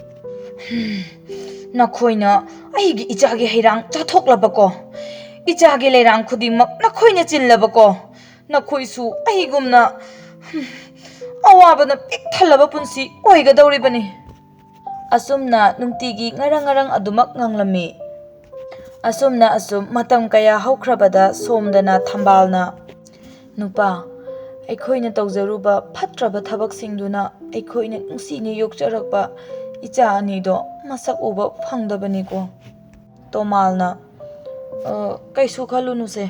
"ꯍꯝ, ꯅꯈꯣꯏꯅ ꯑꯩꯒꯤ ꯏꯆꯥꯒꯤ ꯍꯩꯔꯥꯡ ꯆꯥꯊꯣꯛꯂꯕꯀꯣ? ꯏꯆꯥꯒꯤ ꯂꯩꯔꯥꯡ ꯈꯨꯗꯤꯡꯃꯛ ꯅꯈꯣꯏꯅ ꯆꯤꯜꯂꯕꯀꯣ? ꯅꯈꯣꯏꯁꯨ ꯑꯩꯒꯨꯝꯅ, ꯍꯝ, ꯑꯋꯥꯕꯅ ꯄꯤꯛ ꯊꯜꯂꯕ ꯄꯨꯟꯁꯤ ꯑꯣꯏꯒꯗꯧꯔꯤꯕꯅꯤ꯫" ꯑꯁꯨꯝꯅ ꯅꯨꯡꯇꯤꯒꯤ ꯉꯔꯪ ꯉꯔꯪ ꯑꯗꯨꯃꯛ ꯉꯪꯂꯝꯃꯤ꯫ ꯑꯁꯨꯝꯅ ꯑꯁꯨꯝ ꯃꯇꯝ ꯀꯌꯥ ꯍꯧꯈ꯭ꯔꯕꯗ ꯁꯣꯝꯗꯅ ꯊꯝꯕꯥꯜꯅ, "ꯅꯨꯄꯥ, ꯑꯩꯈꯣꯏꯅ ꯇꯧꯖꯔꯨꯕ ꯐꯠꯇ꯭ꯔꯕ ꯊꯕꯛꯁꯤꯡꯗꯨꯅ ꯑꯩꯈꯣꯏꯅ ꯅꯨꯡꯁꯤꯅ ꯌꯣꯛꯆꯔꯛꯄ ꯏꯆꯥ ꯑꯅꯤꯗꯣ ꯃꯁꯛ ꯎꯕ ꯐꯪꯗꯕꯅꯤꯀꯣ꯫" ꯇꯣꯃꯥꯜꯅ, "ꯑ, ꯀꯩꯁꯨ ꯈꯜꯂꯨꯅꯨꯁꯦ,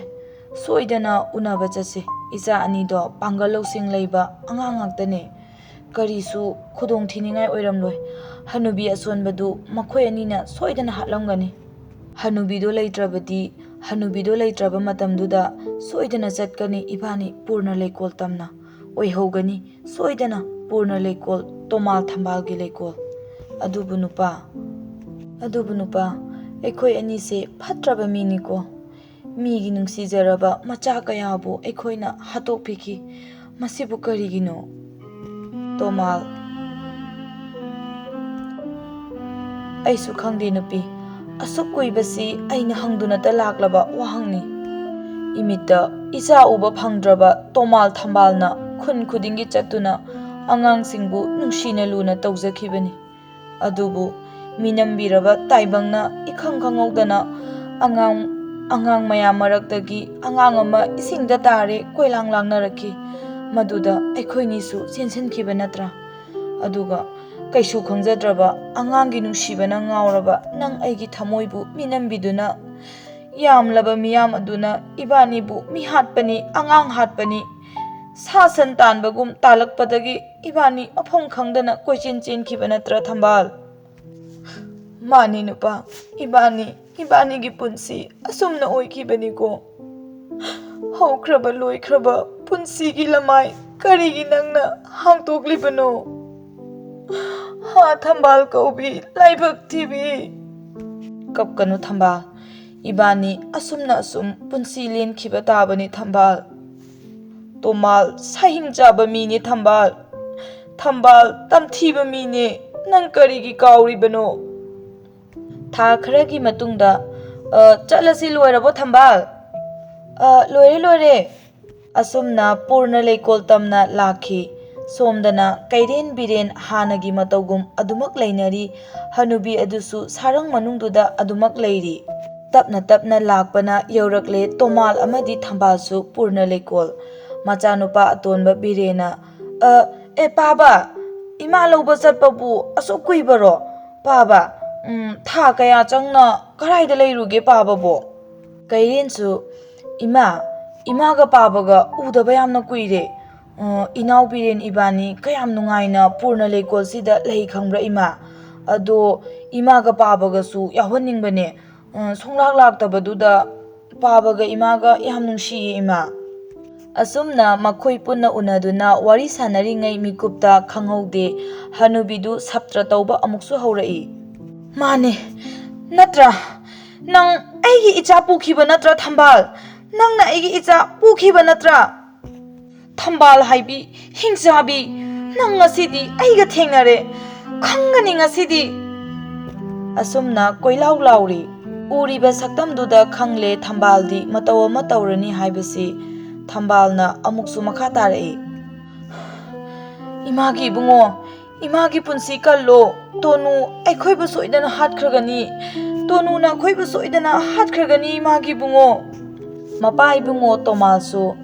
ꯁꯣꯏꯗꯅ ꯎꯅꯕ ꯆꯠꯁꯤ꯫ ꯏꯆꯥ ꯑꯅꯤꯗꯣ ꯄꯥꯡꯒꯜ ꯂꯧꯁꯤꯡ ꯂꯩꯕ ꯑꯉꯥꯡ ꯉꯥꯛꯇꯅꯦ꯫ ꯀꯔꯤꯁꯨ ꯈꯨꯗꯣꯡ ꯊꯤꯅꯤꯡꯉꯥꯏ ꯑꯣꯏꯔꯝꯂꯣꯏ꯫ ꯍꯅꯨꯕꯤ ꯑꯁꯣꯟꯕꯗꯨ ꯃꯈꯣꯏ ꯑꯅꯤꯅ ꯁꯣꯏꯗꯅ ꯍꯥꯠꯂꯝꯒꯅꯤ꯫ ꯍꯅꯨꯕꯤꯗꯣ ꯂꯩꯇ꯭ꯔꯕꯗꯤ, ꯍꯅꯨꯕꯤꯗꯣ ꯂꯩꯇ꯭ꯔꯕ ꯃꯇꯝꯗꯨꯗ ꯁꯣꯏꯗꯅ ꯆꯠꯀꯅꯤ ꯏꯕꯥꯅꯤ ꯄꯨꯔꯅ ꯂꯩꯀꯣꯜ ꯇꯝꯅ꯫ ꯑꯣꯏꯍꯧꯒꯅꯤ ꯁꯣꯏꯗꯅ ꯄꯨꯔꯅ ꯂꯩꯀꯣꯜ, ꯇꯣꯃꯥꯜ ꯊꯝꯕꯥꯜꯒꯤ ꯂꯩꯀꯣꯜ꯫ ꯑꯗꯨꯕꯨ ꯅꯨꯄꯥ, ꯑꯗꯨꯕꯨ ꯅꯨꯄꯥ, ꯑꯩꯈꯣꯏ ꯑꯅꯤꯁꯦ ꯐꯠꯇ꯭ꯔꯕ ꯃꯤꯅꯤꯀꯣ꯫ ꯃꯤꯒꯤ ꯅꯨꯡꯁꯤꯖꯔꯕ ꯃꯆꯥ ꯀꯌꯥꯕꯨ ꯑꯩꯈꯣꯏꯅ ꯍꯥꯠꯇꯣꯛꯄꯤꯈꯤ꯫ ꯃꯁꯤꯕꯨ ꯀꯔꯤꯒꯤꯅꯣ?" ꯇꯣꯃꯥꯜ, "ꯑꯩꯁꯨ ꯈꯪꯗꯦ ꯅꯨꯄꯤ, ꯑꯁꯨꯛ ꯀꯨꯏꯕꯁꯤ ꯑꯩꯅ ꯍꯪꯗꯨꯅꯇ ꯂꯥꯛꯂꯕ ꯋꯥꯍꯪꯅꯤ꯫" ꯏꯃꯤꯠꯇ ꯏꯆꯥ ꯎꯕ ꯐꯪꯗ꯭ꯔꯕ ꯇꯣꯃꯥꯜ ꯊꯝꯕꯥꯜꯅ ꯈꯨꯟ ꯈꯨꯗꯤꯡꯒꯤ ꯆꯠꯇꯨꯅ ꯑꯉꯥꯡꯁꯤꯡꯕꯨ ꯅꯨꯡꯁꯤꯅ ꯂꯨꯅ ꯇꯧꯖꯈꯤꯕꯅꯤ꯫ ꯑꯗꯨꯕꯨ ꯃꯤꯅꯝꯕꯤꯔꯕ ꯇꯥꯏꯕꯪꯅ ꯏꯈꯪ ꯈꯪꯍꯧꯗꯅ ꯑꯉꯥꯡ, ꯑꯉꯥꯡ ꯃꯌꯥꯝ ꯃꯔꯛꯇꯒꯤ ꯑꯉꯥꯡ ꯑꯃ ꯏꯁꯤꯡꯗ ꯇꯥꯔꯦ ꯀꯣꯏꯂꯥꯡ ꯂꯥꯡꯅꯔꯛꯈꯤ꯫ ꯃꯗꯨꯗ ꯑꯩꯈꯣꯏꯅꯤꯁꯨ ꯆꯦꯟꯁꯤꯟꯈꯤꯕ ꯅꯠꯇ꯭ꯔꯥ? ꯑꯗꯨꯒ ꯀꯩꯁꯨ ꯈꯪꯖꯗ꯭ꯔꯕ ꯑꯉꯥꯡꯒꯤ ꯅꯨꯡꯁꯤꯕꯅ ꯉꯥꯎꯔꯕ ꯅꯪ ꯑꯩꯒꯤ ꯊꯃꯣꯏꯕꯨ ꯃꯤꯅꯝꯕꯤꯗꯨꯅ ꯌꯥꯝꯂꯕ ꯃꯤꯌꯥꯝ ꯑꯗꯨꯅ ꯏꯕꯥꯅꯤꯕꯨ ꯃꯤ ꯍꯥꯠꯄꯅꯤ, ꯑꯉꯥꯡ ꯍꯥꯠꯄꯅꯤ, ꯁꯥ ꯁꯟ ꯇꯥꯟꯕꯒꯨꯝ ꯇꯥꯜꯂꯛꯄꯗꯒꯤ ꯏꯕꯥꯅꯤ ꯃꯐꯝ ꯈꯪꯗꯅ ꯀꯣꯏꯆꯦꯟ ꯆꯦꯟꯈꯤꯕ ꯅꯠꯇ꯭ꯔꯥ, ꯊꯝꯕꯥꯜ? ꯃꯥꯅꯤ ꯅꯨꯄꯥ, ꯏꯕꯥꯅꯤ, ꯏꯕꯥꯅꯤꯒꯤ ꯄꯨꯟꯁꯤ ꯑꯁꯨꯝꯅ ꯑꯣꯏꯈꯤꯕꯅꯤꯀꯣ꯫ ꯍꯧꯈ꯭ꯔꯕ ꯂꯣꯏꯈ꯭ꯔꯕ ꯄꯨꯟꯁꯤꯒꯤ ꯂꯃꯥꯏ ꯀꯔꯤꯒꯤ ꯅꯪꯅ ꯍꯥꯡꯗꯣꯛꯂꯤꯕꯅꯣ? ꯍꯥ, ꯊꯝꯕꯥꯜ ꯀꯧꯕꯤ, ꯂꯥꯏꯕꯛ ꯊꯤꯕꯤ꯫ ꯀꯞꯀꯅꯨ ꯊꯝꯕꯥꯜ, ꯏꯕꯥꯅꯤ ꯑꯁꯨꯝꯅ ꯑꯁꯨꯝ ꯄꯨꯟꯁꯤ ꯂꯦꯟꯈꯤꯕ ꯇꯥꯕꯅꯤ ꯊꯝꯕꯥꯜ꯫ ꯇꯣꯃꯥꯜ ꯁꯥꯍꯤꯡ ꯆꯥꯕ ꯃꯤꯅꯤ ꯊꯝꯕꯥꯜ꯫ ꯊꯝꯕꯥꯜ ꯇꯝꯊꯤꯕ ꯃꯤꯅꯦ꯫ ꯅꯪ ꯀꯔꯤꯒꯤ ꯀꯥꯎꯔꯤꯕꯅꯣ? ꯊꯥ ꯈꯔꯒꯤ ꯃꯇꯨꯡꯗ, "ꯑ, ꯆꯠꯂꯁꯤ ꯂꯣꯏꯔꯕꯣ ꯊꯝꯕꯥꯜ?" "ꯑ, ꯂꯣꯏꯔꯦ, ꯂꯣꯏꯔꯦ꯫" ꯑꯁꯨꯝꯅ ꯄꯨꯔꯅ ꯂꯩꯀꯣꯜ ꯇꯝꯅ ꯂꯥꯛꯈꯤ꯫ ꯁꯣꯝꯗꯅ ꯀꯩꯔꯦꯟ ꯕꯤꯔꯦꯟ ꯍꯥꯟꯅꯒꯤ ꯃꯇꯧꯒꯨꯝ ꯑꯗꯨꯃꯛ ꯂꯩꯅꯔꯤ꯫ ꯍꯅꯨꯕꯤ ꯑꯗꯨꯁꯨ ꯁꯥꯔꯪ ꯃꯅꯨꯡꯗꯨꯗ ꯑꯗꯨꯃꯛ ꯂꯩꯔꯤ꯫ ꯇꯞꯅ ꯇꯞꯅ ꯂꯥꯛꯄꯅ ꯌꯧꯔꯛꯂꯦ ꯇꯣꯃꯥꯜ ꯑꯃꯗꯤ ꯊꯝꯕꯥꯜꯁꯨ ꯄꯨꯔꯅ ꯂꯩꯀꯣꯜ꯫ ꯃꯆꯥꯅꯨꯄꯥ ꯑꯇꯣꯟꯕ ꯕꯤꯔꯦꯟꯅ, "ꯑ, ꯑꯦ ꯄꯥꯕ, ꯏꯃꯥ ꯂꯧꯕ ꯆꯠꯄꯕꯨ ꯑꯁꯨꯛ ꯀꯨꯏꯕꯔꯣ? ꯄꯥꯕ, ꯎꯝ, ꯊꯥ ꯀꯌꯥ ꯆꯪꯅ ꯀꯗꯥꯏꯗ ꯂꯩꯔꯨꯒꯦ ꯄꯥꯕꯕꯣ?" ꯀꯩꯔꯦꯟꯁꯨ, "ꯏꯃꯥ, ꯏꯃꯥꯒ ꯄꯥꯕꯒ ꯎꯗꯕ ꯌꯥꯝꯅ ꯀꯨꯏꯔꯦ꯫ ꯑ, ꯏꯅꯥꯎ ꯕꯤꯔꯦꯟ ꯏꯕꯥꯅꯤ ꯀꯌꯥꯝ ꯅꯨꯡꯉꯥꯏꯅ ꯄꯨꯔꯅ ꯂꯩꯀꯣꯜꯁꯤꯗ ꯂꯩ ꯈꯪꯕ꯭ꯔꯥ ꯏꯃꯥ? ꯑꯗꯣ ꯏꯃꯥꯒ ꯄꯥꯕꯒꯁꯨ ꯌꯥꯎꯍꯟꯅꯤꯡꯕꯅꯦ꯫ ꯑ, ꯁꯨꯡꯂꯥꯛ ꯂꯥꯛꯇꯕꯗꯨꯗ ꯄꯥꯕꯒ ꯏꯃꯥꯒ ꯌꯥꯝ ꯅꯨꯡꯁꯤꯌꯦ ꯏꯃꯥ꯫" ꯑꯁꯨꯝꯅ ꯃꯈꯣꯏ ꯄꯨꯟꯅ ꯎꯅꯗꯨꯅ ꯋꯥꯔꯤ ꯁꯥꯟꯅꯔꯤꯉꯩ ꯃꯤꯀꯨꯞꯇ ꯈꯪꯍꯧꯗꯦ ꯍꯅꯨꯕꯤꯗꯨ ꯁꯞꯇ꯭ꯔ ꯇꯧꯕ ꯑꯃꯨꯛꯁꯨ ꯍꯧꯔꯛꯏ꯫ "ꯃꯥꯅꯦ, ꯅꯠꯇ꯭ꯔꯥ? ꯅꯪ ꯑꯩꯒꯤ ꯏꯆꯥ ꯄꯨꯈꯤꯕ ꯅꯠꯇ꯭ꯔꯥ ꯊꯝꯕꯥꯜ? ꯅꯪꯅ ꯑꯩꯒꯤ ꯏꯆꯥ ꯄꯨꯈꯤꯕ ꯅꯠꯇ꯭ꯔꯥ? ꯊꯝꯕꯥꯜ ꯍꯥꯏꯕꯤ, ꯍꯤꯡꯆꯥꯕꯤ, ꯅꯪ ꯉꯁꯤꯗꯤ ꯑꯩꯒ ꯊꯦꯡꯅꯔꯦ꯫ ꯈꯪꯒꯅꯤ ꯉꯁꯤꯗꯤ꯫" ꯑꯁꯨꯝꯅ ꯀꯣꯏꯂꯥꯎ ꯂꯥꯎꯔꯤ꯫ ꯎꯔꯤꯕ ꯁꯛꯇꯝꯗꯨꯗ ꯈꯪꯂꯦ ꯊꯝꯕꯥꯜꯗꯤ ꯃꯇꯧ ꯑꯃ ꯇꯧꯔꯅꯤ ꯍꯥꯏꯕꯁꯤ꯫ ꯊꯝꯕꯥꯜꯅ ꯑꯃꯨꯛꯁꯨ ꯃꯈꯥ ꯇꯥꯔꯛꯏ꯫ ꯏꯃꯥꯒꯤ ꯏꯕꯨꯡꯉꯣ, ꯏꯃꯥꯒꯤ ꯄꯨꯟꯁꯤ ꯀꯜꯂꯣ꯫ ꯇꯣꯅꯨ ꯑꯩꯈꯣꯏꯕꯨ ꯁꯣꯏꯗꯅ ꯍꯥꯠꯈ꯭ꯔꯒꯅꯤ꯫ ꯇꯣꯅꯨꯅ ꯑꯩꯈꯣꯏꯕꯨ ꯁꯣꯏꯗꯅ ꯍꯥꯠꯈ꯭ꯔꯒꯅꯤ, ꯏꯃꯥꯒꯤ ꯏꯕꯨꯡꯉꯣ꯫ ꯃꯄꯥ ꯏꯕꯨꯡꯉꯣ ꯇꯣꯃꯥꯁꯁꯨ,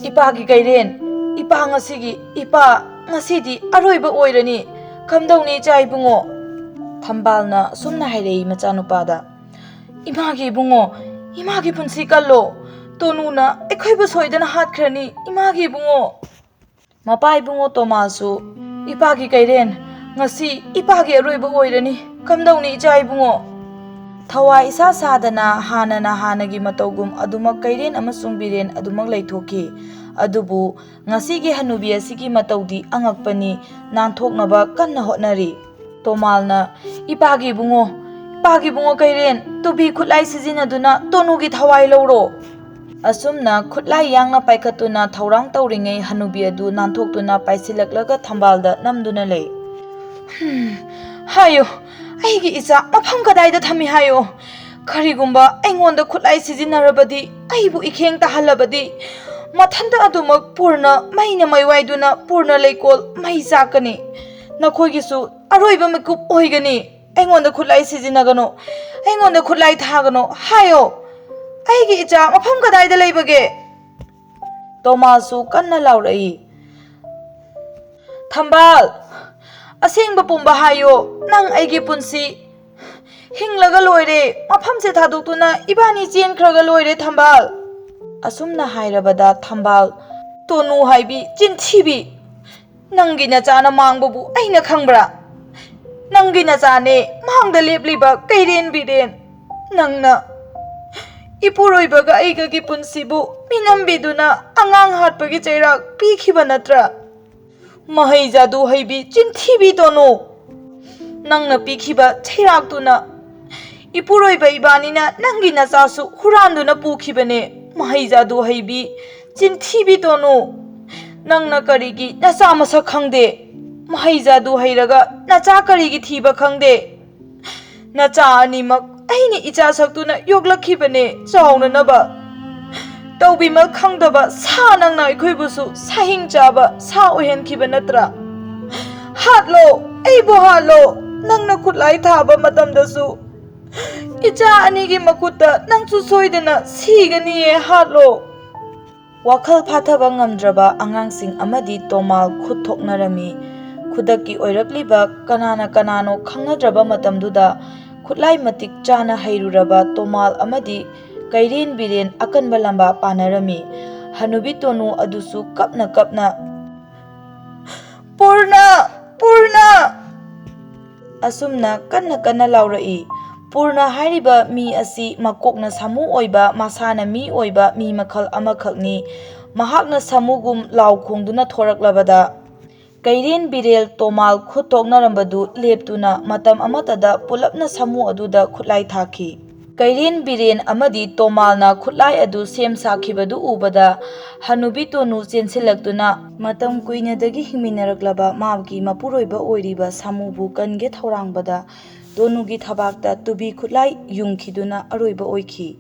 "ꯏꯄꯥꯒꯤ ꯀꯩꯔꯦꯟ, ꯏꯄꯥ ꯉꯁꯤꯒꯤ, ꯏꯄꯥ, ꯉꯁꯤꯗꯤ ꯑꯔꯣꯏꯕ ꯑꯣꯏꯔꯅꯤ꯫ ꯀꯝꯗꯧꯅꯤ ꯏꯆꯥ ꯏꯕꯨꯡꯉꯣ?" ꯊꯝꯕꯥꯜꯅ ꯑꯁꯨꯝꯅ ꯍꯥꯏꯔꯛꯏ ꯃꯆꯥꯅꯨꯄꯥꯗ, "ꯏꯃꯥꯒꯤ ꯏꯕꯨꯡꯉꯣ, ꯏꯃꯥꯒꯤ ꯄꯨꯟꯁꯤ ꯀꯜꯂꯣ꯫ ꯇꯣꯅꯨꯅ ꯑꯩꯈꯣꯏꯕꯨ ꯁꯣꯏꯗꯅ ꯍꯥꯠꯈ꯭ꯔꯅꯤ, ꯏꯃꯥꯒꯤ ꯏꯕꯨꯡꯉꯣ꯫" ꯃꯄꯥ ꯏꯕꯨꯡꯉꯣ ꯇꯣꯃꯥꯁꯁꯨ, "ꯏꯄꯥꯒꯤ ꯀꯩꯔꯦꯟ, ꯉꯁꯤ ꯏꯄꯥꯒꯤ ꯑꯔꯣꯏꯕ ꯑꯣꯏꯔꯅꯤ꯫ ꯀꯝꯗꯧꯅꯤ ꯏꯆꯥ ꯏꯕꯨꯡꯉꯣ?" ꯊꯋꯥꯏ ꯏꯁꯥ ꯁꯥꯗꯅ ꯍꯥꯟꯅꯅ ꯍꯥꯟꯅꯒꯤ ꯃꯇꯧꯒꯨꯝ ꯑꯗꯨꯃꯛ ꯀꯩꯔꯦꯟ ꯑꯃꯁꯨꯡ ꯕꯤꯔꯦꯟ ꯑꯗꯨꯃꯛ ꯂꯩꯊꯣꯛꯈꯤ꯫ ꯑꯗꯨꯕꯨ ꯉꯁꯤꯒꯤ ꯍꯅꯨꯕꯤ ꯑꯁꯤꯒꯤ ꯃꯇꯧꯗꯤ ꯑꯉꯛꯄꯅꯤ, ꯅꯥꯟꯊꯣꯛꯅꯕ ꯀꯟꯅ ꯍꯣꯠꯅꯔꯤ꯫ ꯇꯣꯃꯥꯜꯅ, "ꯏꯄꯥꯒꯤ ꯏꯕꯨꯡꯉꯣ, ꯏꯄꯥꯒꯤ ꯏꯕꯨꯡꯉꯣ ꯀꯩꯔꯦꯟ, ꯇꯨꯕꯤ ꯈꯨꯠꯂꯥꯏ ꯁꯤꯖꯤꯟꯅꯗꯨꯅ ꯇꯣꯅꯨꯒꯤ ꯊꯋꯥꯏ ꯂꯧꯔꯣ꯫" ꯑꯁꯨꯝꯅ ꯈꯨꯠꯂꯥꯏ ꯌꯥꯡꯅ ꯄꯥꯏꯈꯠꯇꯨꯅ ꯊꯧꯔꯥꯡ ꯇꯧꯔꯤꯉꯩ ꯍꯅꯨꯕꯤ ꯑꯗꯨ ꯅꯥꯟꯊꯣꯛꯇꯨꯅ ꯄꯥꯏꯁꯤꯜꯂꯛꯂꯒ ꯊꯝꯕꯥꯜꯗ ꯅꯝꯗꯨꯅ ꯂꯩ꯫ "ꯍꯝ, ꯍꯥꯏꯌꯨ, ꯑꯩꯒꯤ ꯏꯆꯥ ꯃꯐꯝ ꯀꯗꯥꯏꯗ ꯊꯝꯃꯤ ꯍꯥꯏꯌꯨ? ꯀꯔꯤꯒꯨꯝꯕ ꯑꯩꯉꯣꯟꯗ ꯈꯨꯠꯂꯥꯏ ꯁꯤꯖꯤꯟꯅꯔꯕꯗꯤ ꯑꯩꯕꯨ ꯏꯈꯦꯡ ꯇꯥꯍꯜꯂꯕꯗꯤ ꯃꯊꯟꯇ ꯑꯗꯨꯃꯛ ꯄꯨꯔꯅ ꯃꯩꯅ ꯃꯩ ꯋꯥꯏꯗꯨꯅ ꯄꯨꯔꯅ ꯂꯩꯀꯣꯜ ꯃꯩ ꯆꯥꯛꯀꯅꯤ꯫ ꯅꯈꯣꯏꯒꯤꯁꯨ ꯑꯔꯣꯏꯕ ꯃꯤꯀꯨꯞ ꯑꯣꯏꯒꯅꯤ꯫ ꯑꯩꯉꯣꯟꯗ ꯈꯨꯠꯂꯥꯏ ꯁꯤꯖꯤꯟꯅꯒꯅꯨ, ꯑꯩꯉꯣꯟꯗ ꯈꯨꯠꯂꯥꯏ ꯊꯥꯒꯅꯨ ꯍꯥꯏꯌꯣ꯫ ꯑꯩꯒꯤ ꯏꯆꯥ ꯃꯐꯝ ꯀꯗꯥꯏꯗ ꯂꯩꯕꯒꯦ?" ꯇꯣꯃꯥꯁꯁꯨ ꯀꯟꯅ ꯂꯥꯎꯔꯛꯏ꯫ "ꯊꯝꯕꯥꯜ, ꯑꯁꯦꯡꯕ ꯄꯨꯝꯕ ꯍꯥꯏꯌꯣ꯫ ꯅꯪ ꯑꯩꯒꯤ ꯄꯨꯟꯁꯤ ꯍꯤꯡꯂꯒ ꯂꯣꯏꯔꯦ꯫ ꯃꯐꯝꯁꯦ ꯊꯥꯗꯣꯛꯇꯨꯅ ꯏꯕꯥꯅꯤ ꯆꯦꯟꯈ꯭ꯔꯒ ꯂꯣꯏꯔꯦ, ꯊꯝꯕꯥꯜ꯫" ꯑꯁꯨꯝꯅ ꯍꯥꯏꯔꯕꯗ ꯊꯝꯕꯥꯜ, "ꯇꯣꯅꯨ ꯍꯥꯏꯕꯤ, ꯆꯤꯟꯊꯤꯕꯤ, ꯅꯪꯒꯤ ꯅꯆꯥꯅ ꯃꯥꯡꯕꯕꯨ ꯑꯩꯅ ꯈꯪꯕ꯭ꯔꯥ? ꯅꯪꯒꯤ ꯅꯆꯥꯅꯦ ꯃꯥꯡꯗ ꯂꯦꯞꯂꯤꯕ ꯀꯩꯔꯦꯟ ꯕꯤꯔꯦꯟ꯫ ꯅꯪꯅ ꯏꯄꯨꯔꯣꯏꯕꯒ ꯑꯩꯒꯒꯤ ꯄꯨꯟꯁꯤꯕꯨ ꯃꯤꯅꯝꯕꯤꯗꯨꯅ ꯑꯉꯥꯡ ꯍꯥꯠꯄꯒꯤ ꯆꯩꯔꯥꯛ ꯄꯤꯈꯤꯕ ꯅꯠꯇ꯭ꯔꯥ? ꯃꯍꯩ ꯖꯥꯗꯨ ꯍꯩꯕꯤ, ꯆꯤꯟꯊꯤꯕꯤ ꯇꯣꯅꯨ꯫ ꯅꯪꯅ ꯄꯤꯈꯤꯕ ꯆꯩꯔꯥꯛꯇꯨꯅ ꯏꯄꯨꯔꯣꯏꯕ ꯏꯕꯥꯅꯤꯅ ꯅꯪꯒꯤ ꯅꯆꯥꯁꯨ ꯍꯨꯔꯥꯟꯗꯨꯅ ꯄꯨꯈꯤꯕꯅꯦ꯫ ꯃꯍꯩ ꯖꯥꯗꯨ ꯍꯩꯕꯤ, ꯆꯤꯟꯊꯤꯕꯤ ꯇꯣꯅꯨ꯫ ꯅꯪꯅ ꯀꯔꯤꯒꯤ ꯅꯆꯥ ꯃꯁꯛ ꯈꯪꯗꯦ? ꯃꯍꯩ ꯖꯥꯗꯨ ꯍꯩꯔꯒ ꯅꯆꯥ ꯀꯔꯤꯒꯤ ꯊꯤꯕ ꯈꯪꯗꯦ? ꯅꯆꯥ ꯑꯅꯤꯃꯛ ꯑꯩꯅ ꯏꯆꯥ ꯁꯛꯇꯨꯅ ꯌꯣꯛꯂꯛꯈꯤꯕꯅꯦ ꯆꯥꯎꯅꯅꯕ꯫ ꯇꯧꯕꯤꯃꯜ ꯈꯪꯗꯕ ꯁꯥ ꯅꯪꯅ ꯑꯩꯈꯣꯏꯕꯨꯁꯨ ꯁꯥꯍꯤꯡ ꯆꯥꯕ ꯁꯥ ꯑꯣꯏꯍꯟꯈꯤꯕ ꯅꯠꯇ꯭ꯔꯥ? ꯍꯥꯠꯂꯣ, ꯑꯩꯕꯨ ꯍꯥꯠꯂꯣ꯫ ꯅꯪꯅ ꯈꯨꯠꯂꯥꯏ ꯊꯥꯕ ꯃꯇꯝꯗꯁꯨ ꯏꯆꯥ ꯑꯅꯤꯒꯤ ꯃꯈꯨꯠꯇ ꯅꯪꯁꯨ ꯁꯣꯏꯗꯅ ꯁꯤꯒꯅꯤꯌꯦ, ꯍꯥꯠꯂꯣ꯫ ꯋꯥꯈꯜ ꯐꯥꯊꯕ ꯉꯝꯗ꯭ꯔꯕ ꯑꯉꯥꯡꯁꯤꯡ ꯑꯃꯗꯤ ꯇꯣꯃꯥꯜ ꯈꯨꯠ ꯊꯣꯛꯅꯔꯝꯃꯤ꯫ ꯈꯨꯗꯛꯀꯤ ꯑꯣꯏꯔꯛꯂꯤꯕ ꯀꯅꯥꯅ ꯀꯅꯥꯅꯣ ꯈꯪꯅꯗ꯭ꯔꯕ ꯃꯇꯝꯗꯨꯗ ꯈꯨꯠꯂꯥꯏ ꯃꯇꯤꯛ ꯆꯥꯅ ꯍꯩꯔꯨꯔꯕ ꯇꯣꯃꯥꯜ ꯑꯃꯗꯤ ꯀꯩꯔꯦꯟ ꯕꯤꯔꯦꯟ ꯑꯀꯟꯕ ꯂꯝꯕꯥ ꯄꯥꯅꯔꯝꯃꯤ꯫ ꯍꯅꯨꯕꯤ ꯇꯣꯅꯨ ꯑꯗꯨꯁꯨ ꯀꯞꯅ ꯀꯞꯅ, "ꯄꯨꯔꯅ! ꯄꯨꯔꯅ!" ꯑꯁꯨꯝꯅ ꯀꯟꯅ ꯀꯟꯅ ꯂꯥꯎꯔꯛꯏ꯫ ꯄꯨꯔꯅ ꯍꯥꯏꯔꯤꯕ ꯃꯤ ꯑꯁꯤ ꯃꯀꯣꯛꯅ ꯁꯥꯃꯨ ꯑꯣꯏꯕ, ꯃꯁꯥꯅ ꯃꯤ ꯑꯣꯏꯕ ꯃꯤ ꯃꯈꯜ ꯑꯃꯈꯛꯅꯤ꯫ ꯃꯍꯥꯛꯅ ꯁꯥꯃꯨꯒꯨꯝ ꯂꯥꯎ ꯈꯣꯡꯗꯨꯅ ꯊꯣꯔꯛꯂꯕꯗ, ꯀꯩꯔꯦꯟ ꯕꯤꯔꯦꯜ ꯇꯣꯃꯥꯜ ꯈꯨꯠ ꯊꯣꯛꯅꯔꯝꯕꯗꯨ ꯂꯦꯞꯇꯨꯅ ꯃꯇꯝ ꯑꯃꯠꯇꯗ ꯄꯨꯂꯞꯅ ꯁꯥꯃꯨ ꯑꯗꯨꯗ ꯈꯨꯠꯂꯥꯏ ꯊꯥꯈꯤ꯫ ꯀꯩꯔꯦꯟ ꯕꯤꯔꯦꯟ ꯑꯃꯗꯤ ꯇꯣꯃꯥꯜꯅ ꯈꯨꯠꯂꯥꯏ ꯑꯗꯨ ꯁꯦꯝ ꯁꯥꯈꯤꯕꯗꯨ ꯎꯕꯗ, ꯍꯅꯨꯕꯤ ꯇꯣꯅꯨ ꯆꯦꯟꯁꯤꯜꯂꯛꯇꯨꯅ ꯃꯇꯝ ꯀꯨꯏꯅꯗꯒꯤ ꯍꯤꯡꯃꯤꯟꯅꯔꯛꯂꯕ ꯃꯥꯒꯤ ꯃꯄꯨꯔꯣꯏꯕ ꯑꯣꯏꯔꯤꯕ ꯁꯥꯃꯨꯕꯨ ꯀꯟꯒꯦ ꯊꯧꯔꯥꯡꯕꯗ, ꯇꯣꯅꯨꯒꯤ ꯊꯕꯥꯛꯇ ꯇꯨꯕꯤ ꯈꯨꯠꯂꯥꯏ ꯌꯨꯡꯈꯤꯗꯨꯅ ꯑꯔꯣꯏꯕ ꯑꯣꯏꯈꯤ꯫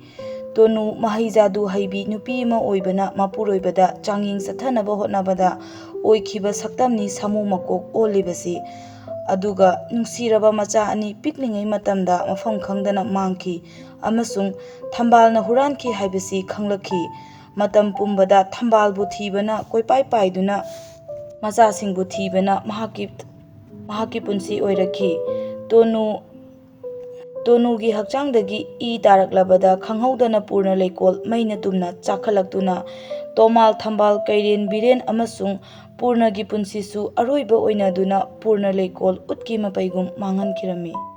ꯇꯣꯅꯨ ꯃꯍꯩ ꯖꯥꯗꯨ ꯍꯩꯕꯤ ꯅꯨꯄꯤ ꯑꯃ ꯑꯣꯏꯕꯅ ꯃꯄꯨꯔꯣꯏꯕꯗ ꯆꯥꯡꯌꯦꯡ ꯆꯠꯊꯅꯕ ꯍꯣꯠꯅꯕꯗ ꯑꯣꯏꯈꯤꯕ ꯁꯛꯇꯝꯅꯤ ꯁꯥꯃꯨ ꯃꯀꯣꯛ ꯑꯣꯜꯂꯤꯕꯁꯤ꯫ ꯑꯗꯨꯒ ꯅꯨꯡꯁꯤꯔꯕ ꯃꯆꯥ ꯑꯅꯤ ꯄꯤꯛꯂꯤꯉꯩ ꯃꯇꯝꯗ ꯃꯐꯝ ꯈꯪꯗꯅ ꯃꯥꯡꯈꯤ ꯑꯃꯁꯨꯡ ꯊꯝꯕꯥꯜꯅ ꯍꯨꯔꯥꯟꯈꯤ ꯍꯥꯏꯕꯁꯤ ꯈꯪꯂꯛꯈꯤ꯫ ꯃꯇꯝ ꯄꯨꯝꯕꯗ ꯊꯝꯕꯥꯜꯕꯨ ꯊꯤꯕꯅ ꯀꯣꯏꯄꯥꯏ ꯄꯥꯏꯗꯨꯅ ꯃꯆꯥꯁꯤꯡꯕꯨ ꯊꯤꯕꯅ ꯃꯍꯥꯛꯀꯤ, ꯃꯍꯥꯛꯀꯤ ꯄꯨꯟꯁꯤ ꯑꯣꯏꯔꯛꯈꯤ꯫ ꯇꯣꯅꯨ, ꯇꯣꯅꯨꯒꯤ ꯍꯛꯆꯥꯡꯗꯒꯤ ꯏ ꯇꯥꯔꯛꯂꯕꯗ ꯈꯪꯍꯧꯗꯅ ꯄꯨꯔꯅ ꯂꯩꯀꯣꯜ ꯃꯩꯅ ꯇꯨꯝꯅ ꯆꯥꯛꯈꯠꯂꯛꯇꯨꯅ ꯇꯣꯃꯥꯜ, ꯊꯝꯕꯥꯜ, ꯀꯩꯔꯦꯟ ꯕꯤꯔꯦꯟ ꯑꯃꯁꯨꯡ ꯄꯨꯔꯅꯒꯤ ꯄꯨꯟꯁꯤꯁꯨ ꯑꯔꯣꯏꯕ ꯑꯣꯏꯅꯗꯨꯅ ꯄꯨꯔꯅ ꯂꯩꯀꯣꯜ ꯎꯠꯀꯤ ꯃꯄꯩꯒꯨꯝ ꯃꯥꯡꯍꯟꯈꯤꯔꯝꯃꯤ꯫